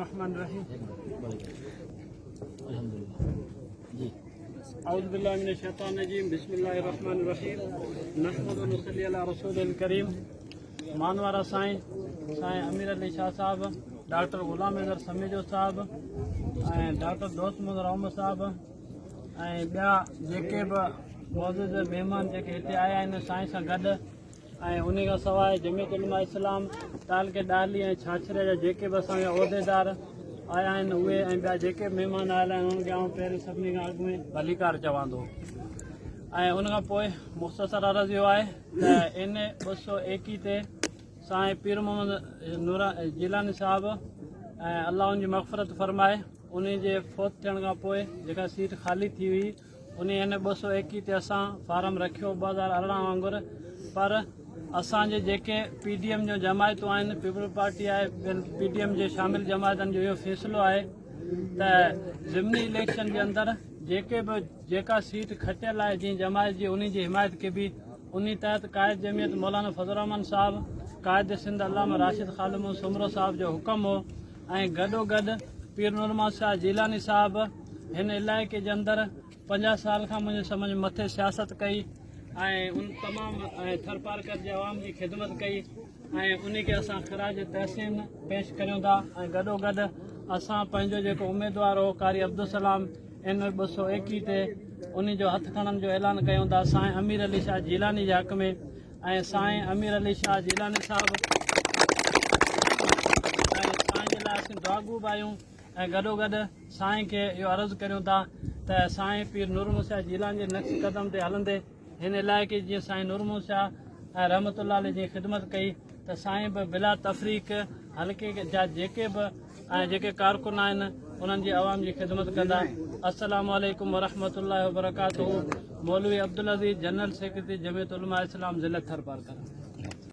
الرحمن الرحيم اعوذ بالله من الشيطان الرجيم بسم الله الرحمن الرحيم نحمد ونصلي على رسول الڪريم مانوارا سائين سائين امير علي شاهه صاحب ڊاڪٽر غلام حيدر سميجو صاحب ۽ ڊاڪٽر دوست محمد راهمو صاحب ۽ ٻيا جيڪي به معزز مهمان جيڪي هتي آيا آهن سائين سان گڏ ۽ انهي کان سواء جمعيت علماء اسلام تعلقي ڏاهلي ۽ ڇاڇري جا جيڪي به اسان جا عهديدار آيا آهن اهي ۽ ٻيا جيڪي به مهمان آيل آهن انهن کي آئون پهرين سڀني کان اڳ ۾ ڀليڪار چوان ٿو ۽ ان کان پوء مختصر عرض اهو آهي ته اين اي 221 تي سائين پير محمد نور جيلاني صاحب ۽ الله ان جي مغفرت فرمائي انهي جي فوت ٿيڻ کان پوء جيڪا سيٽ خالي ٿي هئي انهي اين 221 تي اسان فارم رکيو 2018 وانگر پر اسان جي جيڪي پي ڊي ايم جون جماعتون آهن پيپلز پارٽي آهي ٻين پي ڊي ايم جي شامل جماعتن جو اهو فيصلو آهي ته ضمني اليڪشن جي اندر جيڪي به جيڪا سيٽ کٽيل آهي جنهن جماعت جي انهي جي حمايت ڪبي انهي تحت قائد جمعيت مولانا فضل الرحمان صاحب قائد سنڌ علامه راشد خالد محمد سومرو صاحب جو حڪم هو ۽ گڏوگڏ پير نورمحمد شاهه جيلاني صاحب هن علائقي جي اندر 50 سال کان منهنجي سمجهه مٿي سياست ڪئي ۽ ان تمام ٿرپارڪر جي عوام جي خدمت ڪئي ۽ انهي کي اسان خراج تحسين پيش ڪريون ٿا ۽ گڏوگڏ اسان پنهنجو جيڪو اميدوار هو قاري عبدالسلام اين 221 تي انهي جو هٿ کڻڻ جو اعلان ڪيون ٿا سائين امير علي شاهه جيلاني جي حق ۾ ۽ سائين امير علي شاهه جيلاني صاحب ۽ سائين جي لاء اسين دعاگو به آهيون ۽ گڏوگڏ سائين کي اهو عرض ڪريون ٿا ته سائين پير نور محمد شاهه جيلاني جي نقش قدم تي هلندي هن علائقي جي جيئن سائين نور محمد شاهه ۽ رحمت الله عليه جي خدمت ڪئي ته سائين به بلا تفريق حلقي جا جيڪي به ۽ جيڪي ڪارڪن آهن انهن جي عوام جي خدمت ڪندا السلام عليڪم ورحمة الله وبرڪاته مولوي عبدالعزيز جنرل سيڪريٽري جمعيت علماء اسلام ضلع ٿرپارڪر.